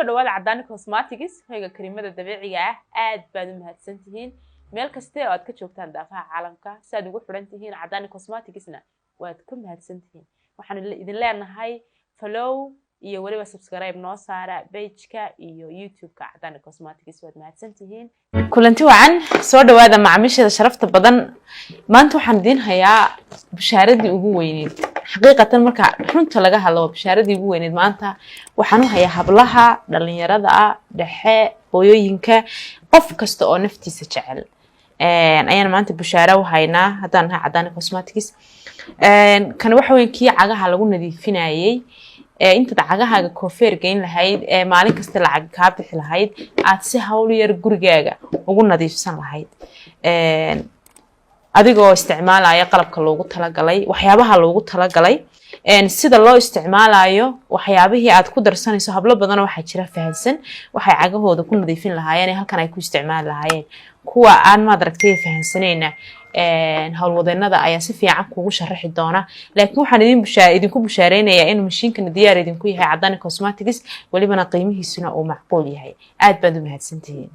Dhawaada Cadaani Cosmetics, hoyga karimada dabiiciga ah. Aad baad u mahadsan tihiin meel kaste oo aad ka joogtaan daafaha caalamka. Si aad ugu xidhan tihiin Cadaani Cosmeticsna waad ku mahadsan tihiin. Waxaan idin leenahay follow iyo weliba subscribe noo saara pageka iyo YouTube-ka Cadaani Cosmetics. Waad mahadsan tihiin. Kulanti wacan, soo dhawaada macaamiishada sharafta badan. Maanta waxaan idiin hayaa bushaaradii ugu weyneyd. Xaqiiqatan, marka runta laga hadlo, waa bushaaradii ugu weyneyd. Maanta waxaan u hayaa hablaha dhalinyarada ah, dhexe, hooyooyinka, qof kasta oo naftiisa jecel ayaan maanta bushaaro u haynaa haddaan nahay Cadaani Cosmetics. Kan waxa weyn kii cagaha lagu nadiifinayey ee intaad cagahaaga koofeer geyn lahayd ee maalin kasta lacag kaa bixi lahayd, aad si hawl yar gurigaaga ugu nadiifsan lahayd, adigoo isticmaalaya qalabka loogu talagalay, waxyaabaha loogu talagalay, sida loo isticmaalayo, waxyaabihii aad ku darsanayso. Hablo badan waxaa jira fahansan waxay cagahooda ku nadiifin lahaayeen ee halkan ay ku isticmaali lahaayeen. Kuwa aan, maad aragtay, fahansanayna, howlwadeenada ayaa si fiican kugu sharaxi doona. Laakiin waxaan idinku bushaareynaya inuu mashiinkana diyaar idinku yahay Cadani Cosmetics, welibana qiimihiisuna uu macquul yahay. Aad baad u mahadsantihiin.